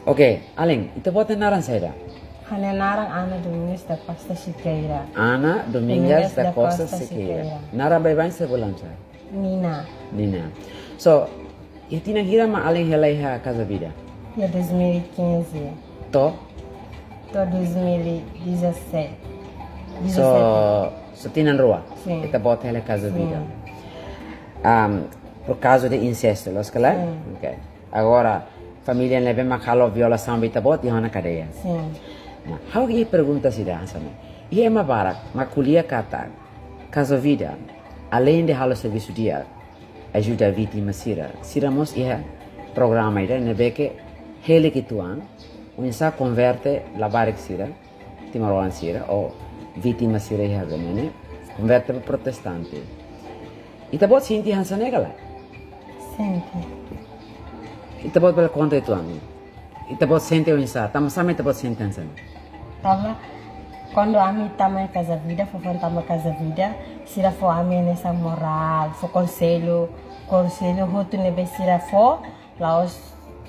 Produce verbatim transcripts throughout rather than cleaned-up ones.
Oke, alin, ita-boot nia naran saida? Ha'u-nia naran Ana Domingas da Costa Siqueira. Ana Domingas da Costa Siqueira. Naran baibain sira bolu sá? Nina. Nina. So, iha tinan hira mak alin hela iha Casa Vida? Iha dois mil e quinze. To'o? To'o dois mil e dezassete. So, so tinan rua? Sin. Ita-boot hela Casa Vida. Sin. Am, por causa de incesto, loos ka lae? Sin. Ok. Agora, família ne'ebé mak halo violasaun ba ita-boot iha ona kadeia. Sin. Nah, ha'u iha pergunta ida hanesan ne'e. Iha ema barak mak ko'alia katak Casa Vida, alende halo servisu di'ak, ajuda vítima sira, sira mós iha programa ida ne'ebé ke hili uitoan, oinsá konverte labarik sira, timoroan sira, ou vítima sira iha Benene, konverte ba protestante. Ita-boot sente hanesan ne'e ka lae? Sente. Ita-boot bele konta uitoan. Ita-boot sente oinsá, tanba sá mak ita-boot sente hanesan ne'e? Tanba, kuandu ami tama Casa Vida, foufoun tama Casa Vida, sira fó ami hanesan morál, fó konsellu, konsellu hotu ne'ebé sira fó, la'ós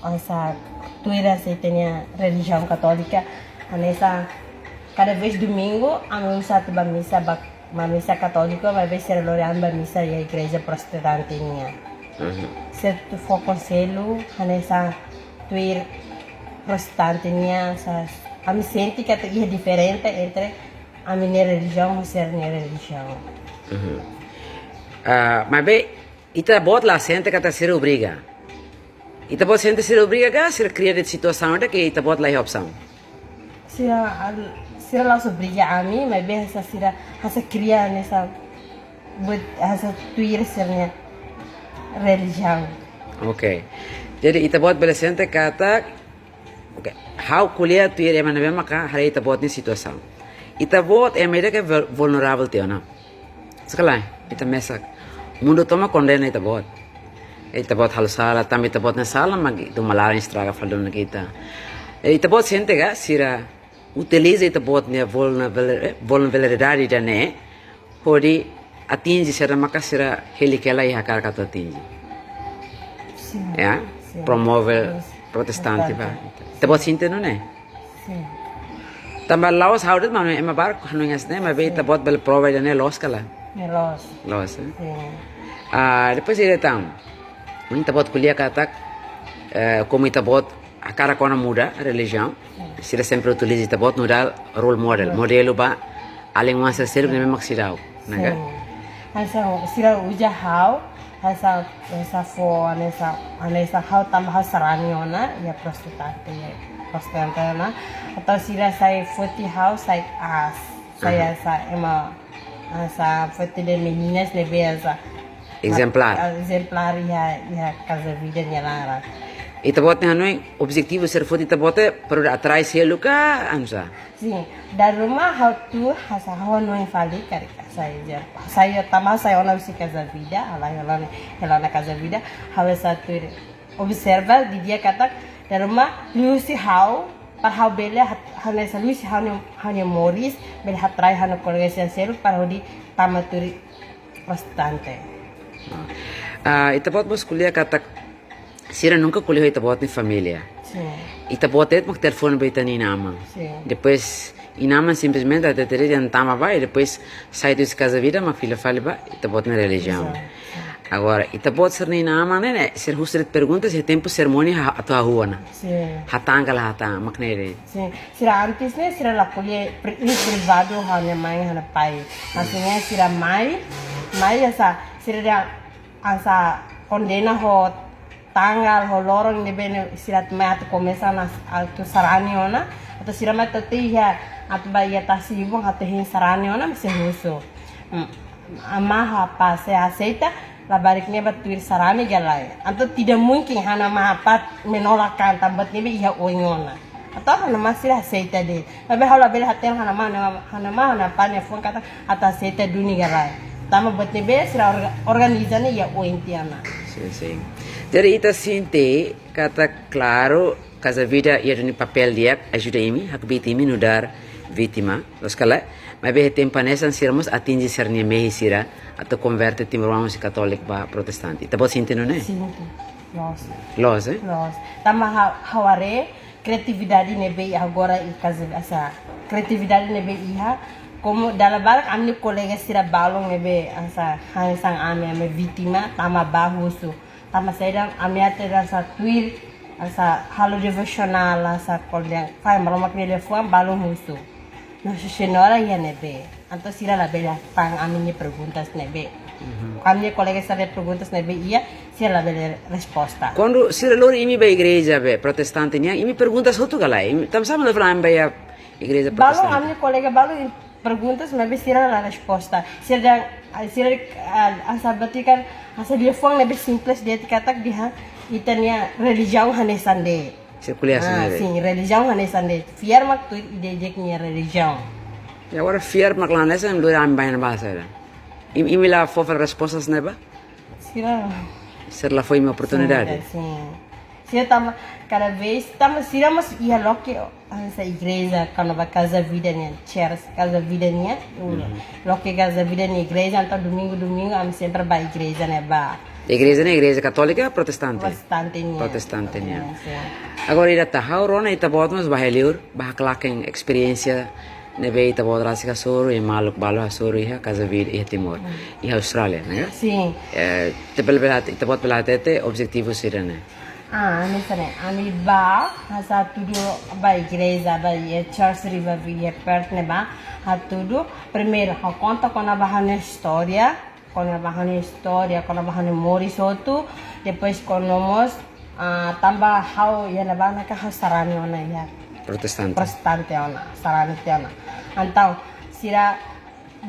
hanesan tuir hanesan ita-nia relijiaun katólika, hanesan kada vez domingu, ami oinsá atu bá misa, bá, bá misa katólika, maibé sira lori ami bá misa iha igreja protestante nian. Mhm. Sira atu fó konsellu, hanesan tuir protestante nian, sa, ami sente katak iha diferente entre ami-nia relijiaun ho sira-nia relijiaun. Mhm. Ah, maibé, ita-boot la sente katak sira obriga? Ita-boot sente sira obriga ka sira kria de'it situasaun ida ke ita-boot la iha opsaun? Sira, al-, sira la'ós obriga ami, maibé hanesan sira, hanesan kria hanesan buat hanesan tuir sira-nia relijiaun. Ok. Jadi ita-boot bele sente katak, ok, ha'u ko'alia tuir ema ne'ebé maka haree ita-boot nia situasaun. Ita-boot ema ida ke vul-, vulnerável tiha ona. Loos ka lae, ita mesak. Mundu tomak kondena ita-boot. Ita-boot halo sala, tanba ita-boot nia sala mak tun ba laran estraga fali duni ita. Eh, ita-boot sente ka sira utiliza ita-boot nia vulnerabil-, eh, vulnerabilidade ida-ne'e hodi atinje saida maka sira hili hela i hakarak atu atinje. Sin. Ya, sin. Promove protestante ba. Protestante. Ita-boot sente nune'e? Sin. Tanba la'ós ha'u de'it mak hanoin, ema barak hanoin hanesan ne'e, maibé ita-boot bele prova ida-ne'e loos ka lae? Ne'e loos. Loos, eh? Sin. Ah, depois ida tan. Ita-boot ko'alia katak, eh, komu ita-boot hakarak ona muda relijiaun, sira sempre utiliza ita-boot nu'udar role model, modelu ba alin oan sira seluk ne'ebé mak seidauk, ne'e ka? Sin. Hanesan sira uza ha'u, hanesan, hanesan fó, hanesan, hanesan ha'u tanba ha'u sarani ona iha protestante, iha protestante ona. Entaun sira sei foti ha'u sai aas, sai, aha, hanesan ema, hanesan foti de'it meninas ne'ebé hanesan ezemplár. Ah, ezemplár iha, iha Casa Vida nia laran. Ita-boot nia hanoin objetivu sira foti ita-boot para atrai seluk ka oinsá? Sin, dala ruma ha'u tuur hanesan ha'u hanoin fali karik sai ezemplu. Sai tanba sai ona husi Casa Vida, ha'u la hela ona, hela ona Casa Vida, ha'u hanesan tuir observa didi'ak katak dala ruma liuhusi ha'u, para ha'u bele hat-, hanesan liuhusi ha'u-nia, ha'u-nia moris, bele hatrai ha'u-nia kolega sira seluk para hodi tama tuir protestante. Ah, ita-boot mós ko'alia katak sira nunka ko'alia ho ita-boot nia família. Sin. Ita-boot de'it mak telefone ba ita-nia inan-aman. Sin. Depois inan-aman simplesmente hatete de'it dehan tama ba, i depois sai husi Casa Vida mak fila fali ba ita-boot nia relijiaun. Sin, sin. Agora, ita-boot sira-nia inan-aman ne'e, ne'e, sira husu de'it pergunta, sira tempu sermoni ha-, atu hahú ona. Sin. Hatán ka la hatán, mak ne'e de'it. Sin, sira antes ne'e, sira la ko'alia pri-, em privado ho ha'u-nia mãe, ha'u-nia pai. Maksudnya sira mai, mai hanesan, sira dehan hanesan kondena ho tanggal, ho loron ne'ebé ne'e sira mai atu komesa ona atu sarani ona, atu sira mai atu iha, atu ba iha tasi ibun atu hein sarani ona, mak sei husu. Hmm. Amá ho apá sei aseita, labarik ne'e ba tuir sarani ka lae. Entaun tidak mungkin ha'u-nia amá ho apá menolak katak buat ne'ebé iha oin ona. Entaun ha'u-nia amá sira aseita de'it. Maibé ha'u labele hatene ha'u-nia amá, ha'u-nia amá, ha'u-nia apá nia fuan katak atu aseita duni ka lae. Tanba buat ne'ebé sira orga-, organiza ne'e iha oin tiha ona. Sin, sin. Jadi ita sente katak klaru Casa Vida iha duni papél di'ak ajuda imi, hakbiit imi nu'udar vítima, loos ka lae? Maibé iha tempu hanesan sira mós atinje sira-nia mehi sira atu konverte timoroan husi katóliku ba protestante. Ita-boot sente nune'e? Sin, loos. Loos, eh? Loos. Tanba ha'u, ha'u haree, kriatividade ne'ebé agora iha kazu hanesan kriatividade ne'ebé iha, komu dala barak ami-nia kolega sira balun ne'ebé hanesan hanesan ami, ami vítima, tama bá husu. Tama saida, ami até hanesan tuir, hanesan halo devosionál, hanesan ko'alia, fai maromak nia liafuan balun husu. Nossa Senhora iha ne'ebé. Entaun sira labele hatán ami-nia perguntas ne'ebé. Ami-nia kolega sira-nia perguntas ne'ebé iha, sira labele resposta. Kuandu sira lori imi ba igreja be protestante nian, imi perguntas hotu ka lae? Imi, tanba sá mak imi fala ami ba iha igreja protestante? Balun, ami-nia kolega balun perguntas, maibé sira la resposta. Sira dehan, ah, sira, ah, hanesan berarti kan, hanesan liafuan ne'ebé simples de'it katak dehan, ita-nia relijiaun hanesan de'it. Sira ko'alia hanesan ne'e. Ah, sin, relijiaun hanesan de'it. Fiar mak tuir ida-idak nia relijiaun. I agora fiar mak la hanesan, lori ami ba iha ne'ebá saida? Im-, imi la fó fali respostas ne'ebá? Sira. Sira la fó imi oportunidade? Sin, sin. Sira tanba, kada vez, tanba sira mós iha loke hanesan igreja, kona-ba Casa Vida nian, church, Casa Vida nian, loke Casa Vida nia igreja, entaun domingu, domingu, ami sempre ba igreja ne'ebá. Igreja ne'e igreja katólika, protestante? Protestante nian. Protestante nian. Sin, sin. Agora ida tan, ha'u rona ita-boot mós ba iha liur, ba haklaken esperiénsia ne'ebé ita-boot rasik hasoru, i maluk balu hasoru iha Casa Vida iha Timor, iha Austrália, ne'e? Sin. Eh, ita bele, bele, ita-boot bele hatete objetivu sira-ne'e? Ah, hanesan ne'e, ami bá, hanesan hatudu ba igreja, ba iha church Riverview iha Perth ne'ebá, hatudu, primeiru, ha'u konta kona-ba ha'u-nia istória, kona-ba ha'u-nia istória, kona-ba ha'u-nia moris hotu, depois kona mós, ah, tanba ha'u iha ne'ebá ne'e kan ha'u sarani ona iha. Protestante. Protestante ona, sarani tiha ona. Entaun, sira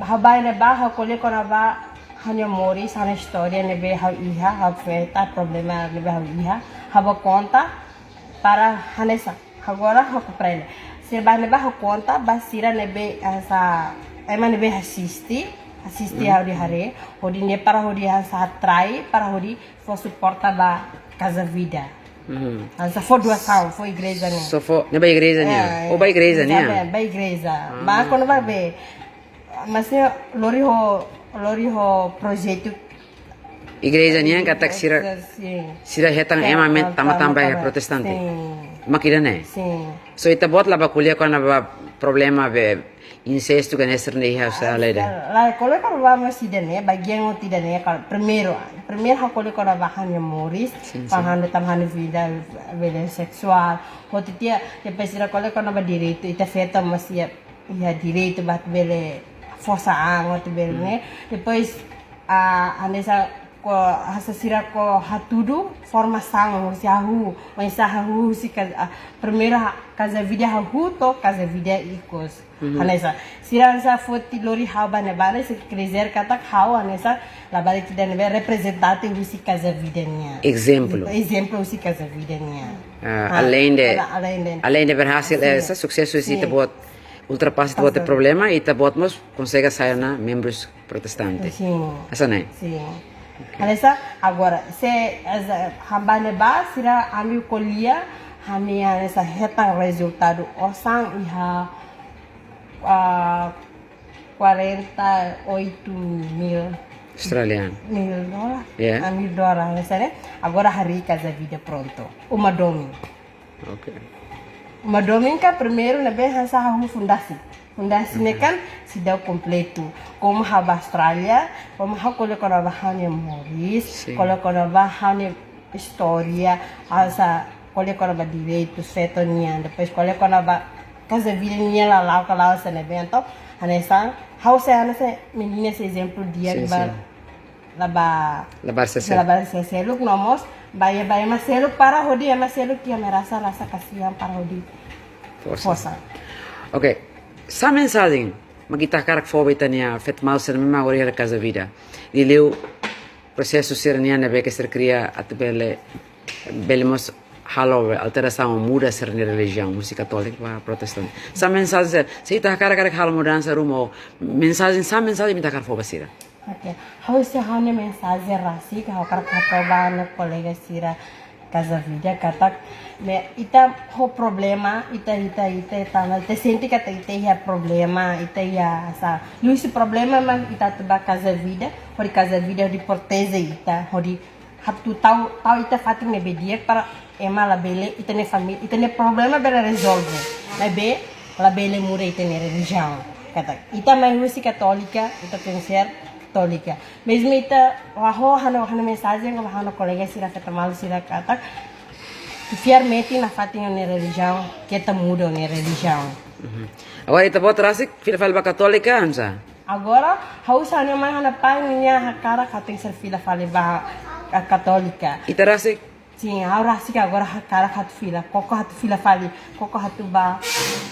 ha'u bá iha ne'ebá, ha'u ko'alia kona-ba ha'u-nia moris, ha'u-nia istória ne'ebé ha'u iha, ha'u enfrenta problema ne'ebé ha'u iha, ha'u bá konta para hanesan. Agora ha'u komprende. Sira bá iha ne'ebá ha'u konta ba sira ne'ebé hanesan ema ne'ebé asiste, asiste ha'u-nia haree, hodi ne'e para hodi hanesan atrai, para hodi fó suporta ba Casa Vida. Hanesan fó doasaun, fó igreja ne'e. Só fó, ne'e ba igreja nian? Eh, oh, ba igreja nian? Ba, ba igreja. Mas kona-ba be, mas ne'e lori ho, lori ho projetu. Igreja nian katak sira, sin, sira hetan ema ne'ebé tama, tama, tama ba protestante. Sin. Mak ida-ne'e? Sin. So ita-boot la bá ko'alia kona-ba problema be insestu ka hanesan ne'e iha Austrália ida? La, la ko'alia kona-ba mós ida-ne'e, bagian hotu ida-ne'e, kal-, primeiru, primeiru ha'u ko'alia kona-ba ha'u-nia moris, sin, sin, ha'u-nia, tanba ha'u-nia vida, vida seksuál, hotu tiha, depois sira ko'alia kona-ba direitu, ita feto mós iha, iha direitu ba atu bele forsa an, atu bele ne'e, depois, ah, hanesan ko, hanesan sira ko hatudu formasaun, husi hahú, mas hahú husi ka, ah, primeiru ha, Casa Vida hahú to'o Casa Vida ikus. Hanesan, sira hanesan foti lori ha'u ba ne'ebá ne'e, se quiser katak ha'u hanesan, labarik ida ne'ebé reprezentante husi Casa Vida nian. Ezemplu. Ezemplu husi Casa Vida nian. Ah, além de, além de, além de berhasil, eh, hasil, susesu husi, sin, ita-boot ultrapasa ita-boot problema, ita-boot mós konsege sai ona membrus protestante. Sin. Hanesan ne'e? Sin. Hanesan, agora, se, hanesan, ha'u bá ne'ebá, sira ami ko'alia, ami hanesan hetan rezultadu osan iha, ah, quarenta e oito mil. Australiano. Mil dólar. Yeah. Ah, mil dólar, hanesan ne'e? Agora harii Casa Vida prontu. Uma domin. Ok. Uma domin kan primeiru ne'ebé hanesan hahú fundasi. Fundasi ne'e kan seidauk kompletu. Komu ha'u bá Austrália, komu ha'u ko'alia kona-ba ha'u-nia moris, sin, ko'alia kona-ba ha'u-nia istória, hanesan ko'alia kona-ba direitu feto nian, depois ko'alia kona-ba Casa Vida nian lala'ok ka la'o hanesan ne'ebé, entaun hanesan, ha'u sei hanesan menina sei ezemplu di'ak, sin, ba, sin, la bá, la bá sesel, la bá sesel, no mós ba iha, ba iha ema seluk para hodi ema seluk iha merasa rasa kasihan para hodi forsa. Forsa. Ok. Sá mensajen mak ita hakarak fó ba ita-nia feto maluk sira ne'ebé mak agora iha Casa Vida? Liuliu prosesu sira-nian ne'ebé ke sira kria atu bele, bele mós halo alterasaun, muda sira-nia relijiaun, husi katólika ba protestante. Sá mensajen, se, se ita hakarak, hakarak halo mudansa ruma, mensajen, sá mensajen mak ita hakarak fó ba sira? Ok. Ha'u sei ha'u-nia mensajen rasik, ha'u hakarak hato'o ba ha'u-nia kolega sira Casa Vida katak, ne'e, ita ho problema, ita, ita, ita, ita, ita sente katak ita iha problema, ita iha hanesan, liuhusi problema mak ita atu ba Casa Vida, hodi Casa Vida hodi proteje ita, hodi atu tau, tau ita fatin ne'ebé di'ak para ema labele, ita-nia família, ita-nia problema bele rezolve. Maibé labele muda ita-nia relijiaun. Katak ita mai husi Katólika, ita tenke ser Katólika. Mezmu ita, ha'u hanoin, hanoin mensajen ba ha'u-nia kolega sira, feto malu sira katak, fiar metin nafatin ó-nia relijiaun, keta muda ó-nia relijiaun. Mhm. Agora ita-boot rasik fila fali ba Katólika, oinsá? Agora, ha'u husu ha'u-nia mãe, ha'u-nia pai, nia hakarak ha'u tenke ser fila fali ba Katólika. Ita rasik? Sin, ha'u rasik agora hakarak atu fila, koko atu fila fali, koko atu bá,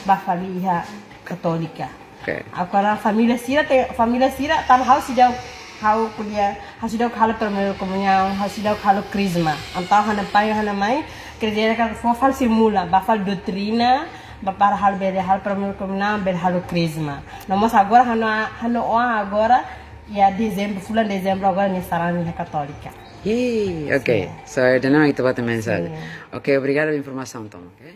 bá fali iha Katólika. Oke. Agora família sira, te, família sira, tanba ha'u seidauk, ha'u ko'alia, ha'u seidauk halo primeira komuñaun, ha'u seidauk halo krizma. Entaun ha'u-nia pai, ha'u-nia mãe, krizma ka fó fali simula, bá fali doutrina, bá para halo bele halo primeira komuñaun, bele halo krizma. No mós agora ha'u-nia, ha'u-nia oan agora, iha dezembru, fulan dezembru agora nia sarani iha Katólika. Ih, oke. Sin. So, ida-ne'e mak ita-boot nia mensajen. Sin. Oke, obrigadu pela informasaun, entaun, oke?